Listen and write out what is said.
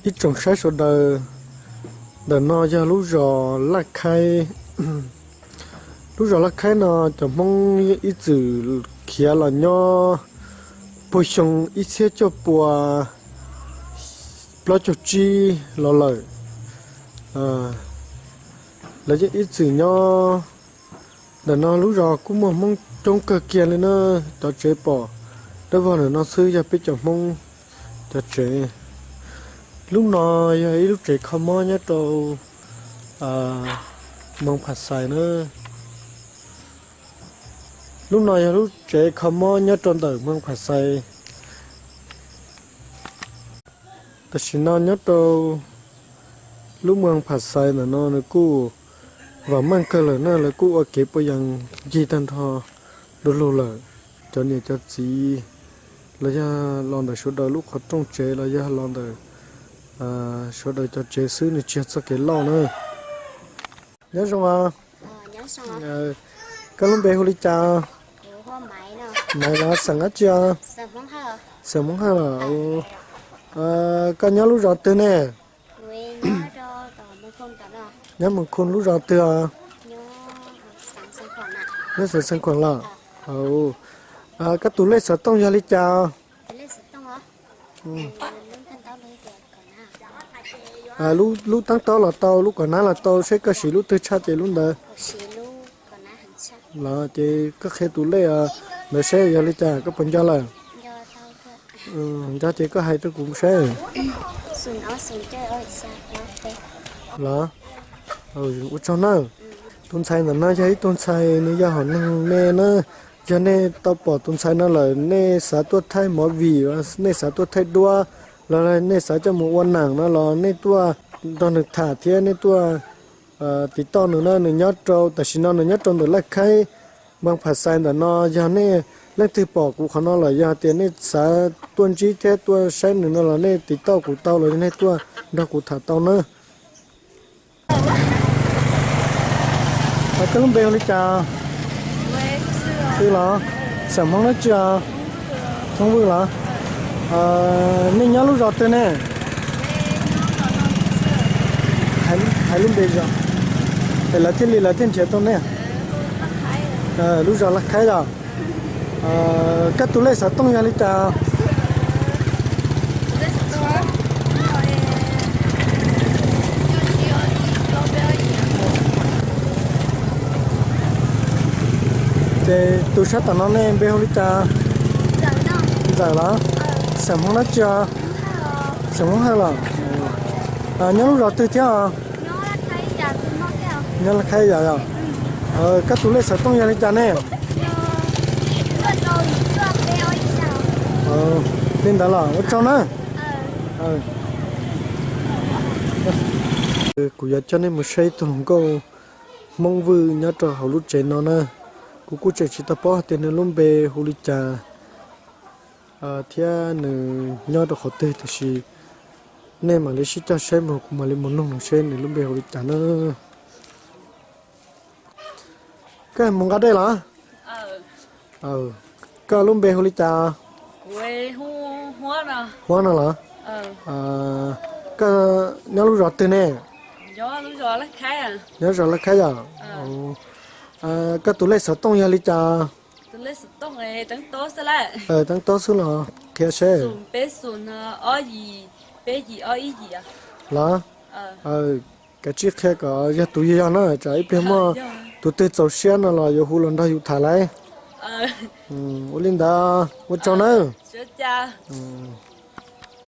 Ib tsoom saib sawv daws, ntawm no yog lub zos Laj Khaib. Lub zos Laj Khaib no cov Hmoob ib txwm khiav los nyob puag xyoo ib txhiab cuaj pua plaub caug tsib los lawm. Lawv yeej ib txwm nyob ntawm no. Lub zos kuj muaj Hmoob coob kawg kiag li na. Cov tsev pom dawb vog ntawm no xwb yog peb cov Hmoob cov tsev. Lub no yog ib lub tsev kho mob nyob rau Moos Phas Xais na. Lub no yog lub tsev kho mob nyob rau ntawm Moos Phas Xais. Tam sim no nyob rau lub Moos Phas Xais ntawm no nws kuj vam meej kawg lawm na, lawv kuj ua kev puas yees ncig tag nrho du lug lawm. Cov niam cov txiv los yog los ntawm sawv daws lub qhov rooj tsev los yog los ntawm sawv daws cov tsev xwb, nws tsis yog txoj kev loj na. Nyob zoo os. Koj lub npe hu li cas? Maiv los xeem dab tsi os? Xeem Hmoob Hawj los. Koj nyob lub zos twg ne? Nyob Moos Khu lub zos twg os? Nyob xeev Xeev Khuam los. Koj tus lej xov tooj yog li cas? Lub teeb taub los tau, lub kaus nab los tau, seb koj siv lub twg tshaj ces lub ntawd. Los ces koj qhia tus lej ntawd seb yog li cas, koj puas nco lawm? Nco ces koj hais rau kuv saib. Los, ua tsaug na. Tus ntxhais ntawm no yog ib tug ntxhais, nws yog hom neeg me na. Yog nej tau pom tus ntxhais no lawm, nej xav tuaj thaij movie, nej xav tuaj thaij duab, los nej xav coj mus ua nam no los nej tuaj nrog nws tham thiab nej tuaj tiv tauj nws na. Nws nyob rau, tam sim no nws nyob rau ntawm Laj Khaib, Moos Phas Xais ntawm no. Yog nej leej twg pom kuv qhov no lawm, yog tias nej xav tuaj ntsib thiab tuaj saib nws no los nej tiv tauj kuv tau los yog nej tuaj nrog kuv tham tau na. Koj lub npe hu li cas? Xwb los? Xeem Hmoob dab tsi os? Hmoob Vwj los? Nej nyob lub zos twg ne? Hais lub npe zos es lawv thiaj li, lawv thiaj nrhiav tau nej. Lub zos Laj Khaib los? Koj tus lej xov tooj yog li cas? Ces tus sab tom no nej npe hu li cas? Ntxawm los? Xeem Hmoob dab tsi os? Xeem Hmoob Hawj los? Nyob lub zos twg thiab os? Nyob Laj Khaib yom yom. Koj tus lej xov tooj yog li cas ne? Li ntawd los ua tsaug na. Kuv yuav coj nej mus saib ib tug hluas nkauj Hmoob Vwj nyob rau hauv lub tsev no na. Kuv kuj tseem tsis tau paub hais tias nws lub npe hu li cas thiab nws nyob rau qhov twg, tiam sis nej mam li sib coj saib mus, kuv mam li mus nug nws seb nws lub npe hu li cas na. Koj mus nqa dej los? Koj lub npe hu li cas? Huab no los? Koj nyob lub zos twg ne? Nyob zos Laj Khaib yom. Koj tus lej xov tooj yog li cas? Teeb tob xwb los qhia seb. Los, kav tsij qhia kom yog tus yog yog na, tsam ib pliag muaj tus twg txaus siab no los yuav hu los nrog yus tham lauj. Ua li ntawd ua tsaug nawb.